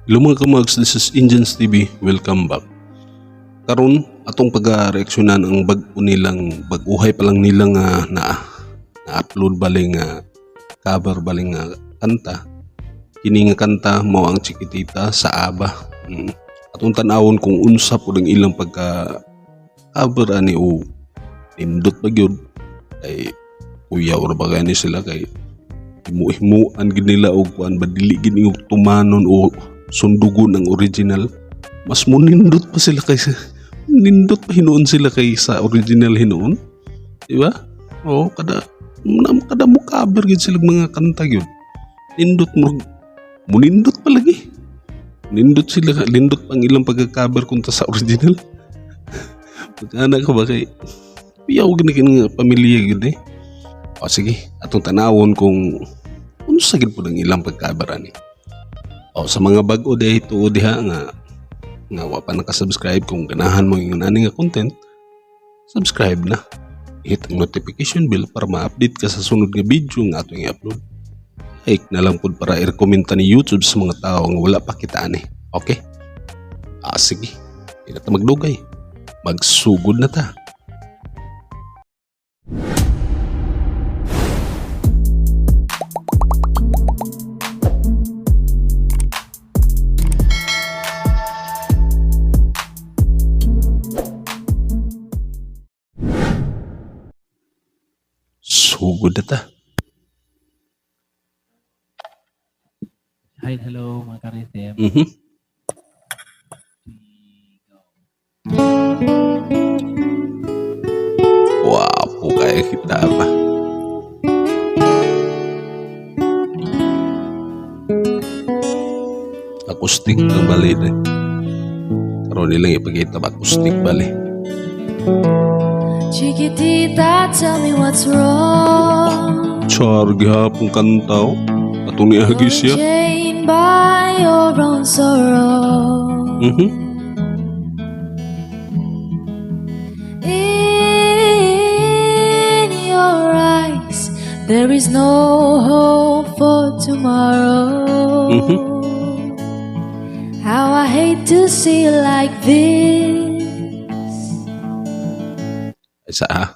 Hello mga kamags, this is Indians TV. Welcome back. Karon atong pag-reaksyonan ang bag-o nilang bag-uhay pa lang nilang na na-upload bali nga cover bali nga kanta. Kini nga kanta mao ang Chiquitita sa ABBA. Atong tan-awon kung unsa pud ang ilang pagka cover ani o nindot ba gyud kay kuya or ba gani sila kay himu-himuan gid nila og kuan ba, dili gid og tumanon o sundugon ang original. Mas munindot pa sila kaysa nindot pa hinuon sila kaysa original hinuon, di ba? Oo, kada kada mo cover gid sila mga kanta gyud nindot mo, munindot pa lagi, nindot sila, nindot pang ilang pagka-cover kunta sa original. Pagkana ka ba kay piyaw gini kini nga pamilya gyud eh. O sige, atong tanawon kung unsa gid pud ang ilang pagka-cover ani. O sa mga bag-o diha tuo diha nga nga wa pa naka-subscribe, kung ganahan mo ingon ani nga content, subscribe na. Hit ang notification bell para ma-update ka sa sunod nga video nga atong i-upload. Like na lang pud para i-recommend ta ni YouTube sa mga tao nga wala pa kita ani. Okay? Ah, sige. Di na ta magdugay. Magsugod na ta. Sugod na ta. Hi, hello mga ka-rhythm. Wapo kaya kita pa. Acoustic ang bali eh. Karon nilang ipakita ba acoustic bali. Chiquitita, tell me what's wrong. Char gihapon kanta oh. Atong niagi You're siya. chained by your own sorrow. In your eyes, there is no hope for tomorrow. How I hate to see you like this. Ay sa ah.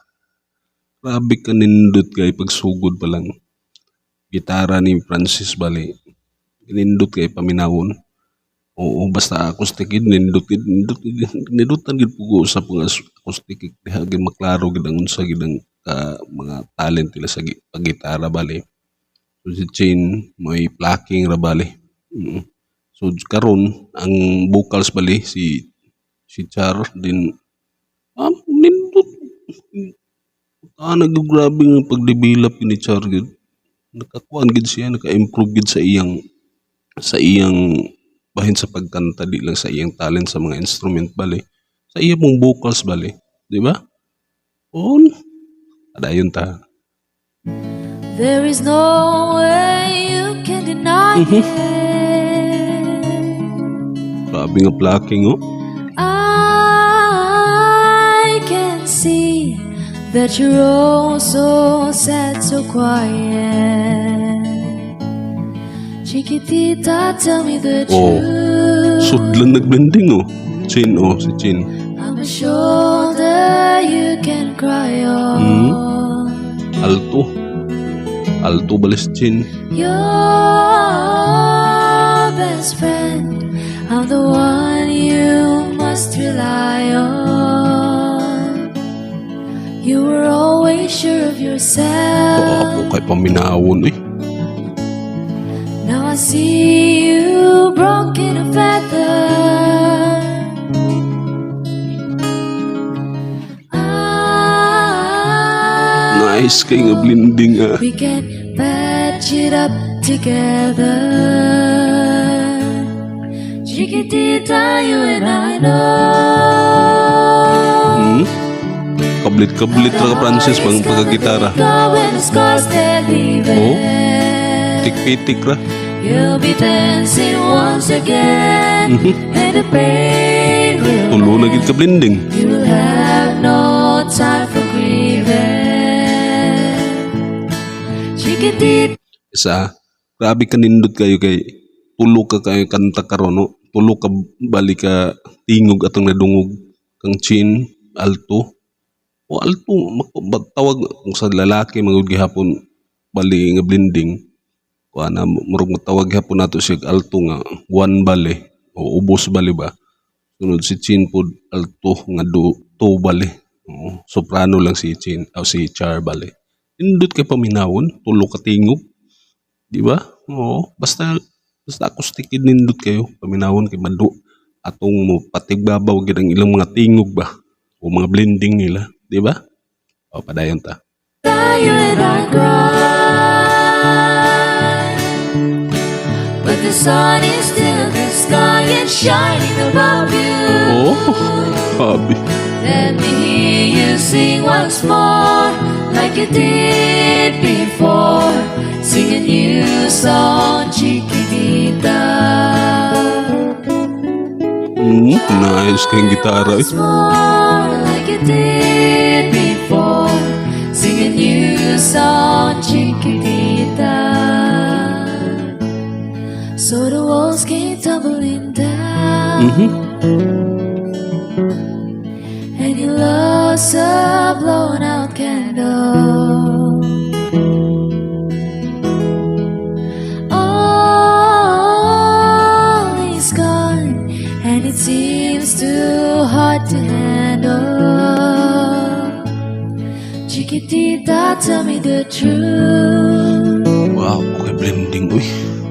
Grabe ka nindot kay pagsugod pa lang. Gitara ni Francis bali. Nindot kay paminawon. Oo, basta acoustic gid nindot gid, nindot gid, nindutan gid pugo sa mga acoustic diha gid maklaro gid ang unsa gid ang mga talent nila sa paggitara bali. So si Chin may plucking ra bali. So karon ang vocals bali si si Char din, nindot. Ah, nag-grabe nga pag-develop ni Char gid. Nakakuan gid siya, naka-improve gid sa iyang bahin sa pagkanta, di lang sa iyang talent sa mga instrument bali. Sa iya mong vocals bali, di ba? On. Adayon ta. There is no way you can deny it. Grabe nga plucking oh. I can see that you're oh so sad, so quiet. Chiquitita, tell me the Oh, truth. Sudlan nagblending oh. Chin oh, si Chin. I'm a shoulder you can cry on. Alto. Alto bali si Chin. Your best friend, I'm the one you must rely on. You were always sure of yourself. Ako kay paminawon eh. Now I see you broken a feather. I Nice kay nga blending ah. We can patch it up together. Chiquitita, you and I know. Kablit-kablit ra ka Francis pang pagkagitara. Oh. Tik-pitik ra. You'll be dancing once again, and the pain will Tulo na gid ka blending. You will have no time for grieving. Chiquitita. Isa, grabe ka nindot kayo kay Tulo ka kay kanta karon, no? Tulo ka bali ka tingog atong nadungog kang Chin, alto. O alto tawag kung sa lalaki magud gihapon bali nga blending kuan na, murag matawag gihapon nato siya alto nga one bali o ubos bali ba. Sunod si Chin pod, alto nga do two bali. Oo, soprano lang si Chin o si Char bali. Nindot kay paminawon, tulo ka tingog, di ba? Oo, basta basta acoustic gid, nindot kayo paminawon kay madu atong mo patigbabaw gid ang ilang mga tingog ba o mga blending nila, di ba? O, padayon ta. You and I cry. But the sun is still in the sky and shining above you. Oh, sabi. Let me hear you sing once more, like you did before. Sing a new song, Chiquitita. Nice kayong gitara eh. Once more, like you did before. Sing a new song, Chiquitita. So the walls came tumbling down. And you lost a blown out candle. All is gone, and it seems too hard to handle. Chiquitita, tell me the truth. Wow, okay blending uy.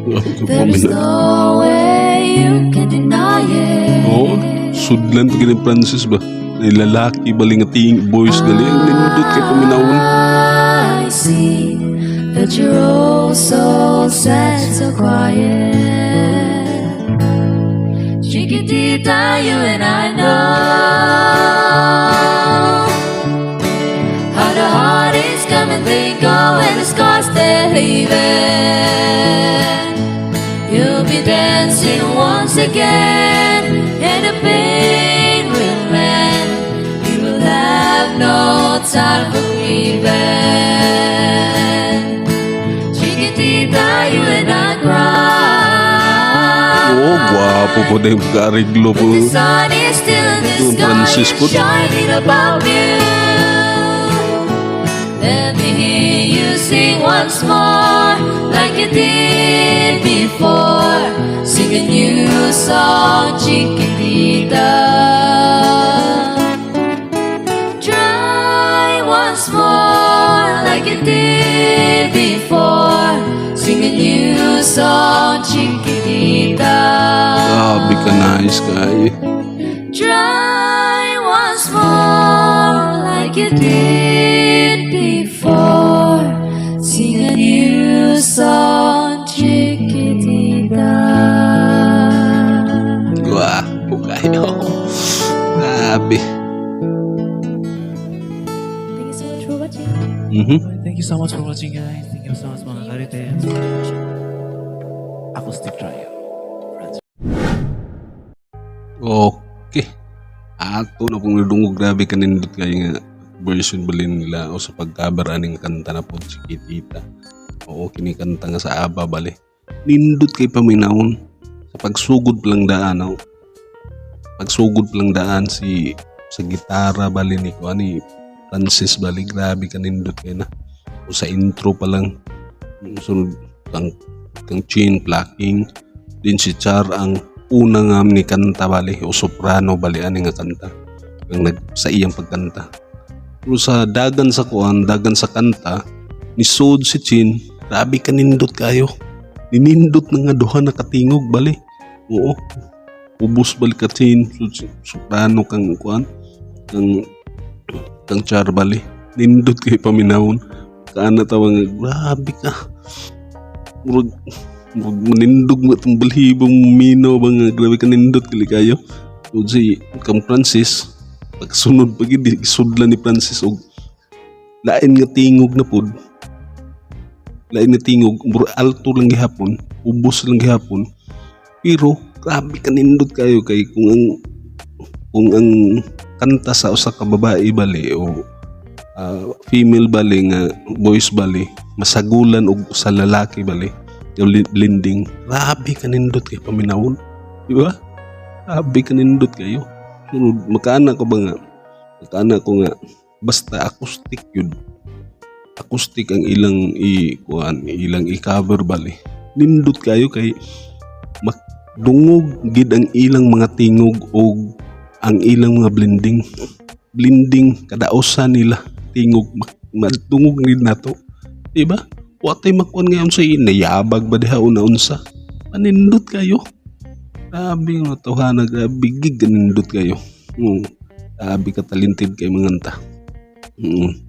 Grabe kay There is paminaw. No way you can deny it. Oo, sudlan pa gini Francis ba? May lalaki bali nga ting voice gali. Ang nindot kay paminawon. I see that you're oh so sad, so quiet. Chiquitita, you and I know how the heartaches come and they go and the scars they're leaving. You'll be dancing once again, and the pain will end. You will have no time for grieving. Chiquitita, you and I cry. Oo, gwapo po na yung pagka-areglo po. The sun is still in the Yung sky Francis and po. Shining above you. Let me hear you sing once more, like you did before. Sing a new song, Chiquitita. Try once more, like you did before. Sing a new song, Chiquitita. Grabe ka nice kay. Try once more like you did before. Sing a new song, Chiquitita. Gwapo kayo. Grabe. Thank you so much for watching. Thank you so much for watching, guys. Thank you so much, mga karites. Acoustic Trio. Friends. Okay. Ato na pong nadungog, grabe kanindot kayo nga version bali nila o sa pag-cover aning kanta na po, Chiquitita. Oo, kini kanta nga sa ABBA bali. Nindot kay paminawon sa pagsugod pa lang daan, no? Pagsugod pa lang daan si sa gitara bali ni ko ani Francis bali, grabe kanindot kay na. O sa intro pa lang, sunod kang Chin, plucking din si Char, ang una nga ni kanta bali o soprano bali ani nga kanta ang nag sa iyang pagkanta. Pero sa dagan sa kuan, dagan sa kanta, ni sud si Chin, grabe kanindot kayo, ninindot na nga duha na katingog bali. Oo, ubos bali ka Chin, soprano kang kuan, kang Char bali. Nindot kay paminawon kaana tawa nga grabe ka, murag murag manindog mo itong balhibong minaw ba nga grabe ka nindot kali kayo. So si kang Francis, pagsunod pag sudlan ni Francis og lain nga tingog na pud, lain nga tingog, murag alto lang gihapon, ubos lang gihapon, pero grabe ka nindot kayo kay kung ang kanta sa usa ka babae bali o female bali nga voice bali masagulan og sa lalaki bali. Yung blending, grabe kanindot kay paminawon. Di ba? Grabe kanindot kayo. Sunod, makaana ko ba nga? Makaana ko nga, basta acoustic yun. Acoustic ang ilang i kuan, ilang i-cover bali. Nindot kayo kay dungog gid ang ilang mga tingog og ang ilang mga blending. Blending kadaosan nila tingog, madungog gid nato. Di ba? Wa tay makuan ngayon sa nayabag ba diha una unsa. Panindot kayo. Grabe nga tawhana, grabe gig kanindot kayo. Grabe ka talented kay manganta.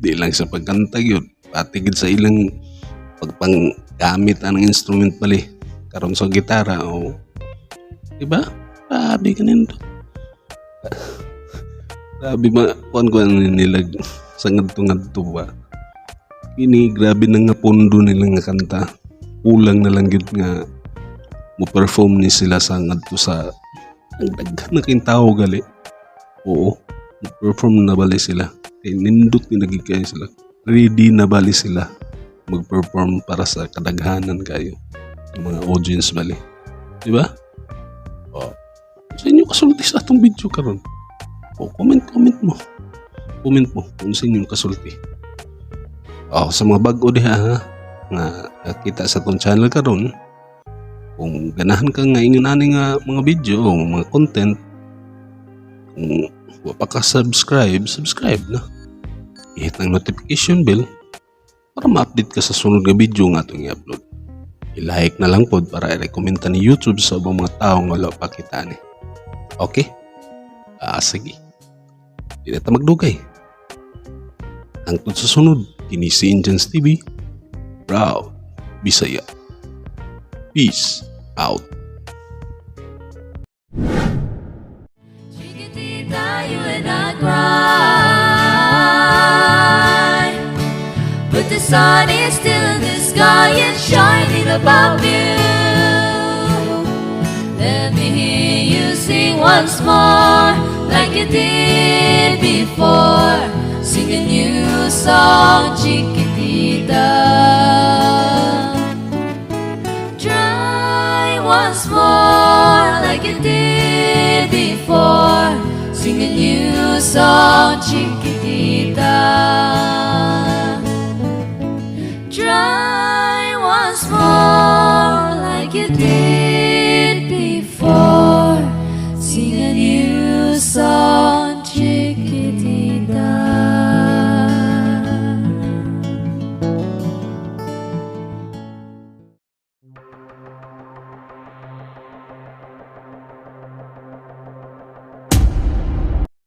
Di lang sa pagkanta yun. Pati gid sa ilang pagpanggamit ang instrument bali. Karon sa gitara o. Diba? Grabe kanindot. Grabe ma kuan kuan nila sa ngadto-ngadto ba. Kini grabe na nga pondo nila nga kanta. Kulang na lang gyud nga mo perform ni sila sa ngadto sa ang daghan na kayong tao gali. Oo, mo perform na bali sila. Kay nindot ni naging kayo sila. Ready na bali sila mag-perform para sa kadaghanan kayo ng mga audience bali. Di ba? Oh. Sa inyo kasulti sa atong video karon. O comment, comment mo. Comment mo kung sa inyong kasulti. Oh, sa mga bag-o diha ha, nga nakita sa atong channel karon, kung ganahan ka nga ingon ani nga mga video o mga content, kung wa pa ka subscribe, subscribe na. I-hit ang notification bell para ma-update ka sa sunod nga video nga atong i-upload. I-like na lang pod para i-recommend ta ni YouTube sa ubang mga tao nga wala pa kita ni. Okay? Ah, sige. Di na ta magdugay. Hangtod sa sunod, kini si Indians TV. Proud Bisaya. Peace out. Chiquitita, you and I cry. But the sun is still in the sky and shining above you. Let me hear you sing once more, like you did before. Sing a new song, Chiquitita. Try once more like you did before. Sing a new song, Chiquitita. Try once more like you did.